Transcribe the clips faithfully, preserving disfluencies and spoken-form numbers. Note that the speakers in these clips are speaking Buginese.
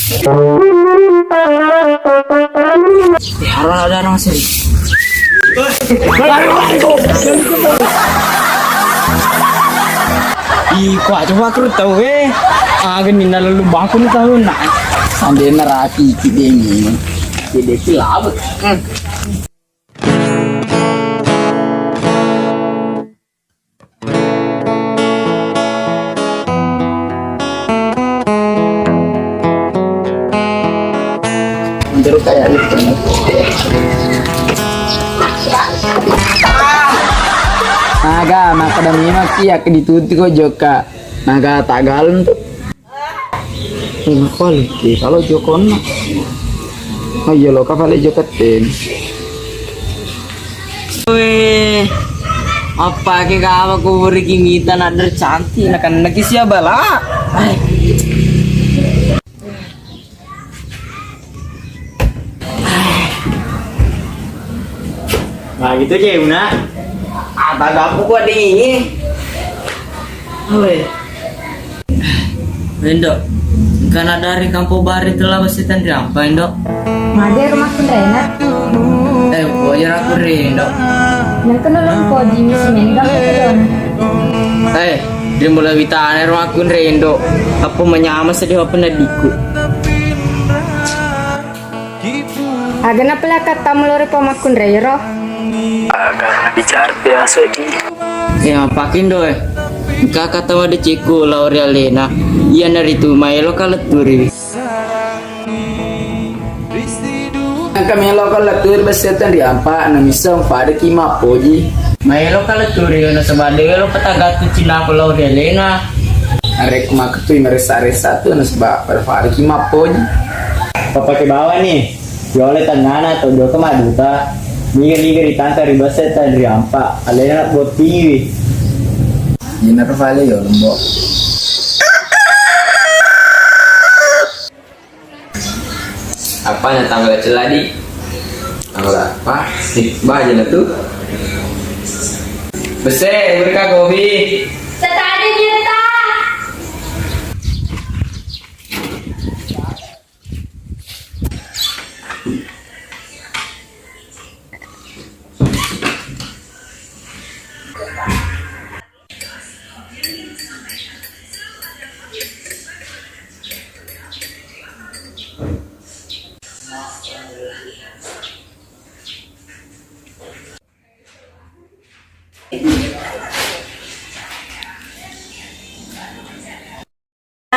Harus ada orang sih. Ih, kuat coba aku tahu eh. Ah, gini lalu baku nih tahu nak. Sambil merhati kideng ini. Kideng labut. Jeruk kayak gitu. Aga, makkeda memang ki yakka ditutup ko jokka. Naga tagaleng tu. Eh, makkuali ki, kalau jokonna. Oh iya, lo kapale jokka tem. Weh, apa ke kawa ku beri ki mita nader cantik, nak naki sia bala. Ai. Nah, gitu aja, Una. Apa gapu kuat dingin? Weh. Indo, engka na dari Kampung Bari telah besi tenri apa, Indo? Maja rumah kunrena. Eh, wajar aku ri, Indo. Nengka nolong poji misi mendang ke kedona. Eh, dia mulai witane rumah kunrendo. Apa menyama sedih apa nadiku. Aga napela kattamu lori pamakkunrairo? Aga bicara biasa di. Ya, pakindo eh. Engka kata wade cekku lao ri alena. Iyanaritu maelo kaletturi. Engka melo kaletturi bessetta ri ampa, namissa umpadaki mappoji. Maelo kaletturi nasaba de welo petagattu cinako lao ri alena. Arekku makkutui maressa-ressa tu nasaba pada-padaki mappoji. Papake bawani, yole tangngana to jokka madduta. Niga-niga ritangka ri bessetta ri ampa, alena bottingiwi. Inaro fale yo lembo. Apana tanggal celladi? Tanggal apa? Eh, baja na tu. Bese, mereka kopi. Setadi juta.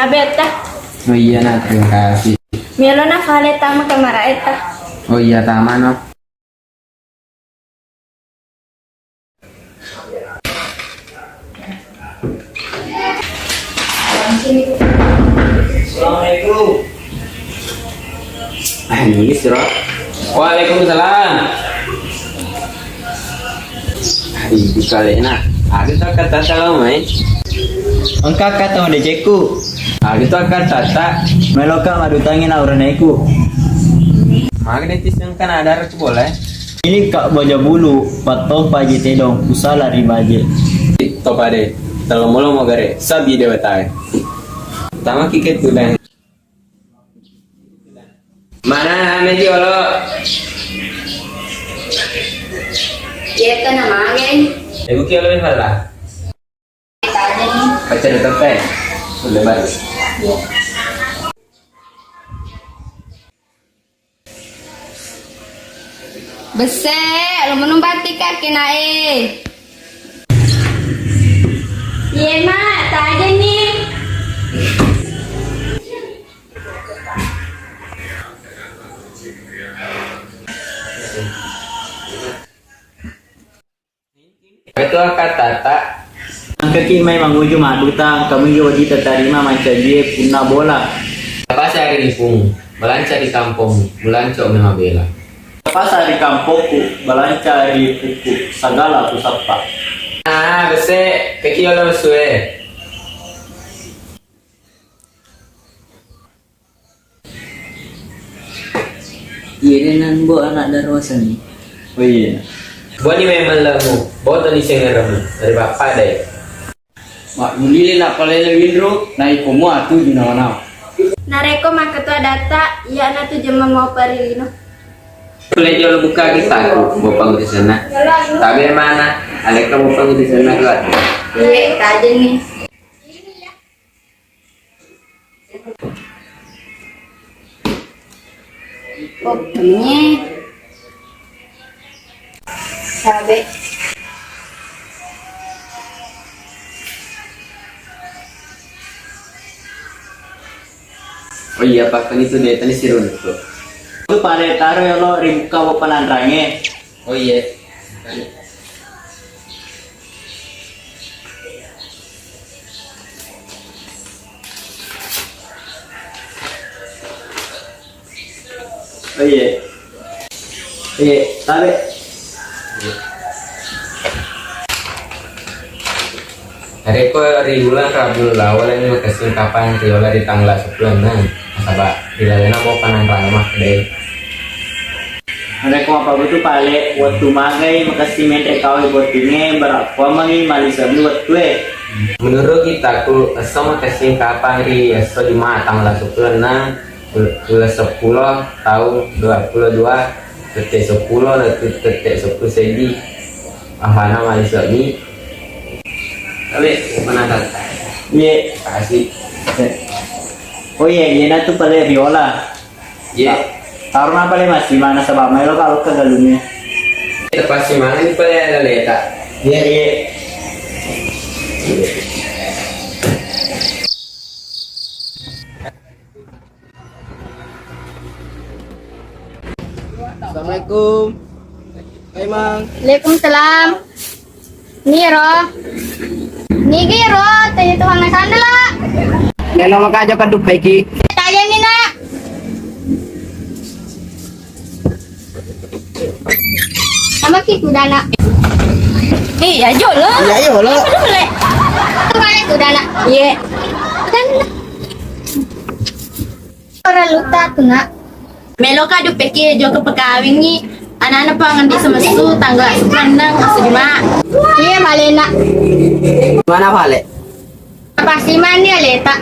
Abetta. Oh iya, nak, terima kasih. Melo na fale tama kamara etta. Oh iya, tama no. Assalamualaikum. Ah, ini sira. Waalaikumsalam. Ih, dikalena. Ada tak kata salam, eh? Engka kata udah cekku. Ada tak kata tak. Meloka madutangi na uraneku. Maga de tiseng kan ada rek boleh. Ini kak baja bulu, patto paji tedong, usala ri baje. Topa de, telo molo mogare, sabi dewatae. Tama kike tudang. Mana meji olo? Iya, kan nama angin. Ibu ki olo falla. Pacar tepe. Sudah baru. Iya. Besse, lo menung batik kaki nae. Iya, Mak, tajeng nih. Itu akkattata. Engkaki mai manguju madduta, engka mugi wedding tatarima mancajie punna bola. Apa sehari lipung, balanca di kampung, mulanco memabela. Apa sehari kampungku, balanca ri pukku, sagala kusappa. Ah, bese, kaki ola mesue. Iya deh, nan, Bo, anak darwasa nih. Oh iya. Boni memang lamu, botoni sengeremu, dari bapak deh. Mak, mulile nak palele winro, naik komo atu di nawa-nawa. Narekko makketu adatta, iyana tu jemmeng mopa ri lino. Pole jolo buka kittaku, mopa ri senna. Tabe mana, alekka mopa ri senna keluar. Iye, tajenni. Oh, ini. Cabe. Oh iya, pakkani tu de' tani siruntu. Tu pale taro yolo ri bukka wo pananrange. Oh iya. Oh iya. Iya, tabe. Narekko ri uleng Rabiul Awal ni makessing kapang riola ri tanggal seppulo enneng, nasaba ri lalena mopa nanrang makkedai. Narekko mappabutu pale, wettu magai makessing menre kawai bottinge, barakkuammengi malise'mi wettue. Menurut kittaku, esso makessing kapang ri esso Jumat tanggal seppulo enneng, ul-, uleng seppulo taung dua pulo dua, tette seppulo lettu tette seppulo seddi. Ahana malise'mi. Tabe, mana tata? Iye. Kasih. Oh iye, iyena tu pale riola. Iye. Tarona pale massimana saba maelo kalo ke galungnge. Tepassimana ni pale laleta. Iye, iye. Assalamualaikum. Hai, Mang. Waalaikumsalam. Niro. Nigi ro, tanya tuang sandala. Neno makajo kadupaiki. Tanya ni, Nak. Sama ki kudana. Eh, ya jolo. Ya jolo. Aduh, le. Kudana. Iye. Kan. Ora luta tu, Nak. Meloka duppeki jokka pekawingngi anana Puang Andi Semessu tanggal seppulo enneng esso Juma. Iya, malena. Mana pale? Pasti mani aleta.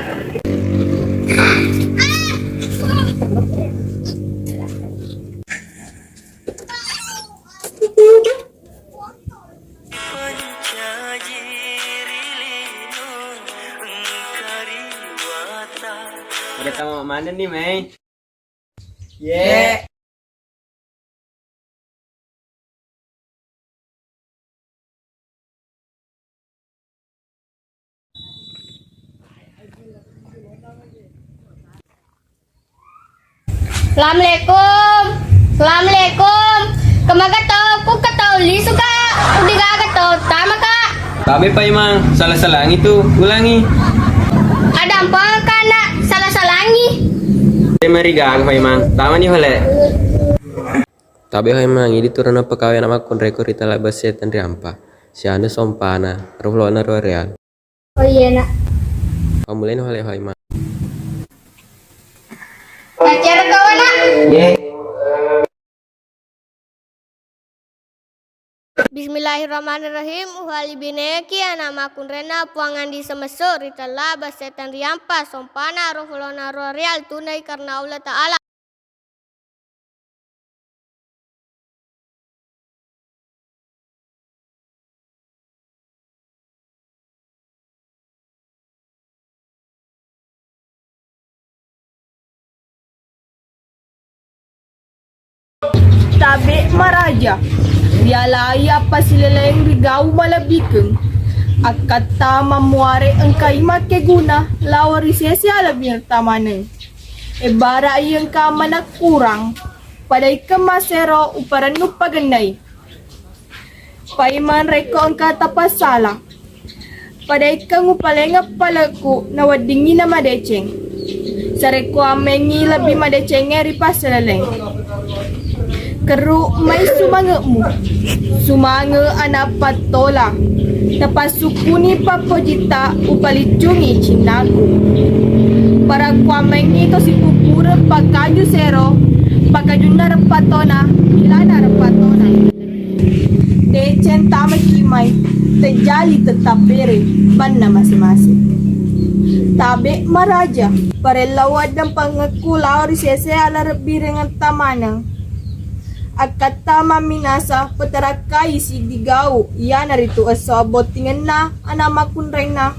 Ada tama mana nih, Mei? Ye. Assalamualaikum. Assalamualaikum. Kemaga to, ku ketau lisu, Kak. Udah gaga to, tama, Kak. Tabe Paimang, salah-salangi tu, ulangi. Ada apa, Kak, nak salah-salangi? Tabe marigaga Paimang, tamani hole. Tabe Paimang, idi turana pekawe anak makkunreko ri tala besse tenriampa. Sianu sompana, ruflona dua real. Oh iya, Nak. Pammulai nuhale Paimang. Pacar kau, Nak? Ye. Bismillahirrahmanirrahim. Uhali bineki anak makkunrena Puang Andi Semessu ri tella besse tenriampa sompana ruflona dua real tunai karena Allah Ta'ala. Tabe maraja, rialai appasileleng ri gau malebbikeng. Akkatta mammuare engkai makkeguna lao ri sese alebbirta maneng. Ebbara i engka manekkurang, pada ikkeng masero uparennu pagennai. Paimeng rekko engka tapassala, pada ikkeng upalengeng palekku naweddingngi namadeceng. Sarekkuammengngi lebbi madecengnge ri passeleleng. Kerru mai sumange'mu, sumange' anak pattola, tapassukkuni pappojitta upaliccungi cinnaku. Parakkuammengngi to sipupureng pakkaju sero, pakkajunna reppatona, milana reppatona. Deceng tamaki mai, tejjali tetap bere, banna mase-mase. Tabe maraja, parellau addampengekku lao ri sese ala rebbirengetta maneng. Akkatta mamminasa petarakkai siddi gau, iyanaritu esso abbottingenna ana makkunrainna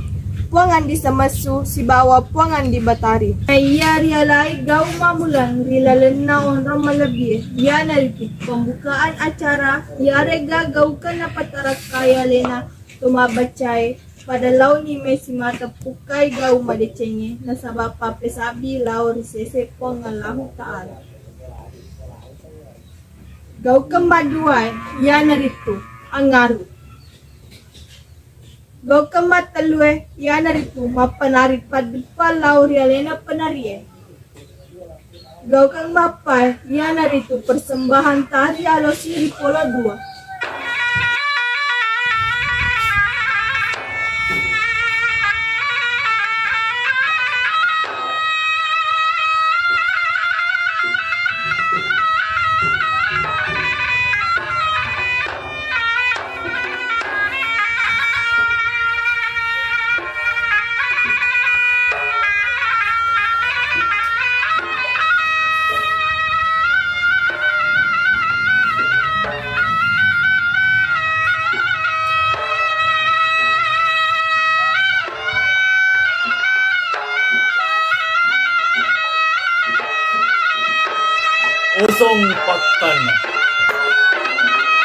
Puang Andi Semessu sibawa Puang Andi Batari. Naiya rialai gau mammulang ri lalenna onrong malebbie, iyanaritu pembukaan acara, iyarega gaukeng napatarakkai alena to mabbacae, pada laoni mesi mateppukkai gau madecengnge nasaba pappesabbi lao ri sese Puang Allahu Ta'ala. Gaukeng madduae iyanaritu angngaru. Gaukeng mattellue iyanaritu mappanari paddeppa lao ri alena penarie. Gaukeng mappae iyanaritu persembahan tari alosi ri polo dua. Osong pakkanna.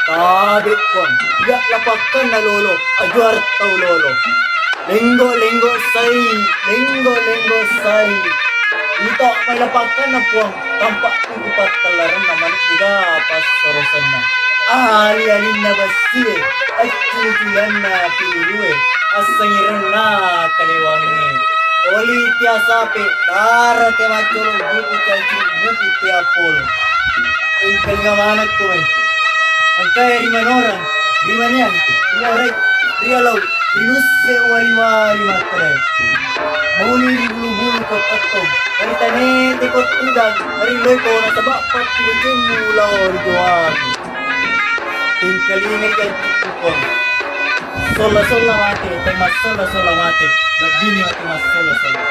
Tabe Puang, iya lapakkanna lolo, ajuar tau lolo. Lenggo, lenggo sai, lenggo, lenggo sai. Ito mai lapakkanna Puang, tampak tuku pattallarenna manuk tiga passorosenna. Ali-alinna bessie, accu-cuyanna pilurue, assangirenna kalewangnge. Oli tiasape, dara te maccolo buku caci buku tea polo. Engkalinga manekko mai. Engkae ri manorang, ri maniang, ri orek, ri alau, ri lusse wali-wali makkeda. Mauni ri bulu-bulu ko tettong, ri tanete ko tudang, ri loi ko nasaba patti decemmu lao ri joaku. Engkalinga janji Puang. Solla-solla mate, tai massolla-solla mate, lebbini mate massolla-solla.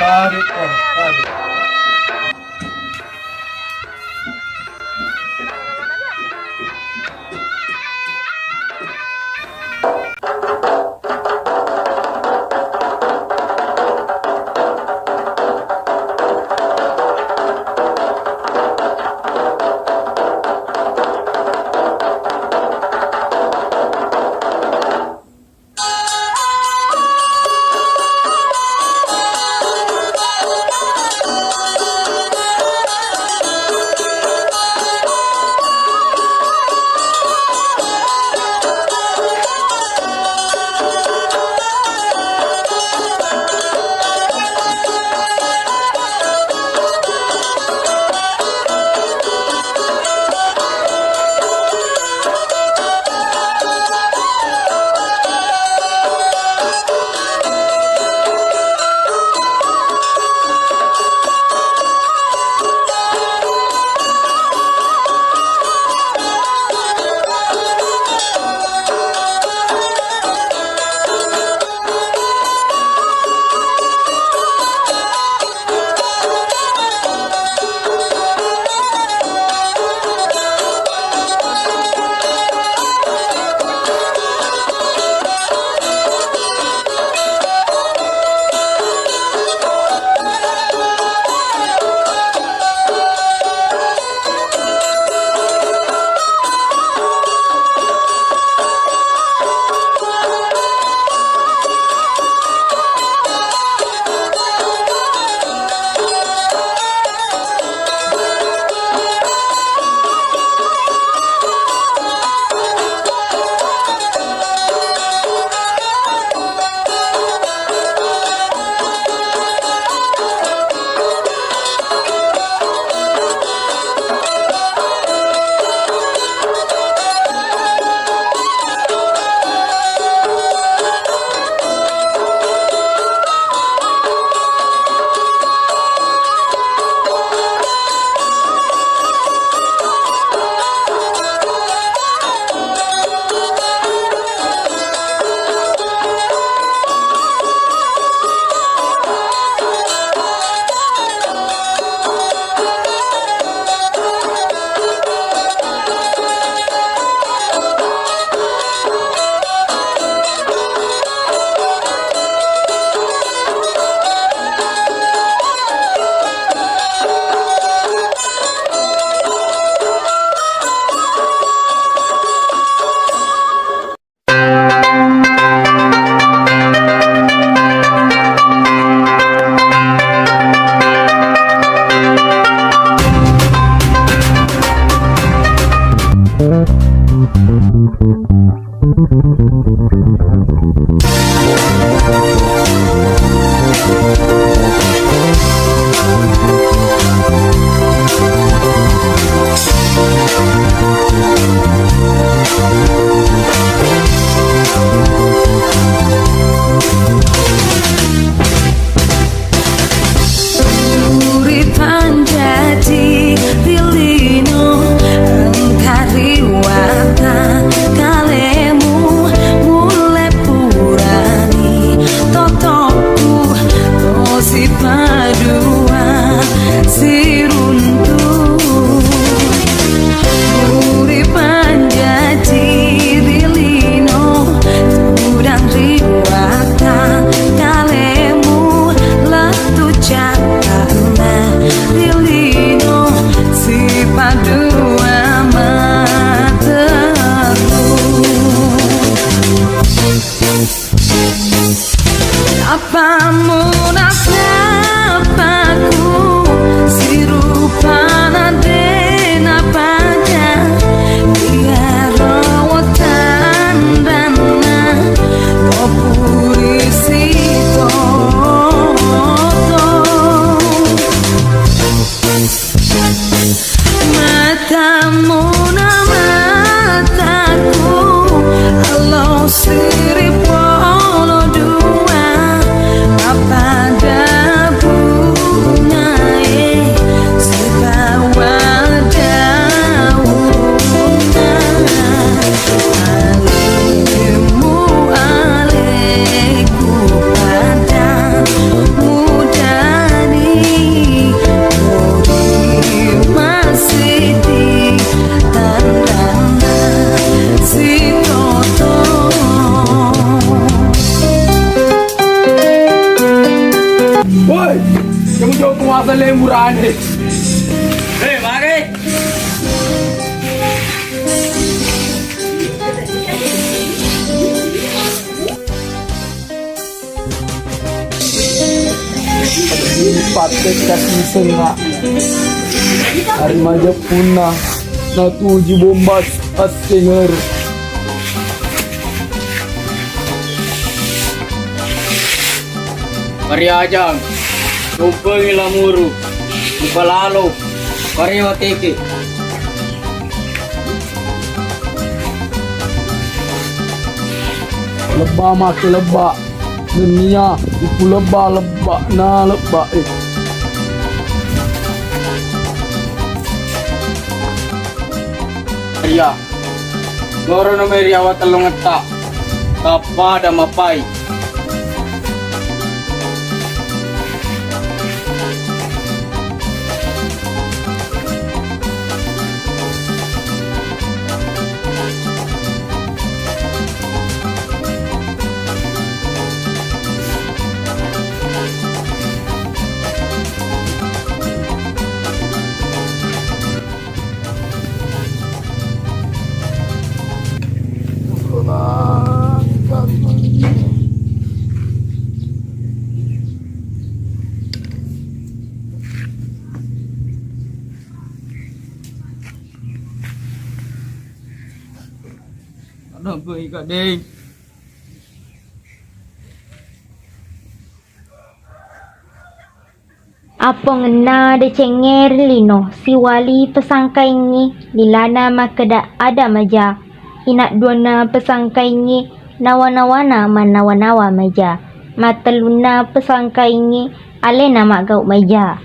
Tabe Puang, tabe. Pammunasappaku sirupana de' napaja, iyaro tanranna ko purisi toto. Matamu na mataku, Allah siri polo dua, apa ada bunyae sibawa daunna. Alemu aleku pada mudani, mudi masidi tanranna sitoto. Woi, kamu jauh kuasa lemburane. Hei, mari. Patte kasi senga. Hari maja punna natuju bombas astenger. Mariajang, tumpengi lamuru, mupalalo, parewa teke. Lebba make lebba, nennia upu lebba, lebba na lebba e. Iya. Loro na mai ri awa tellongetta, tappada mapai. Ada apa, Ika Deng? Apongenna decengnge ri lino siwali pesangkaingngi, lilana makkeda ada maja. Inadduanna pesangkaingngi, nawa-nawana mannawa-nawa maja. Matellunna pesangkaingngi, alena maggau maja.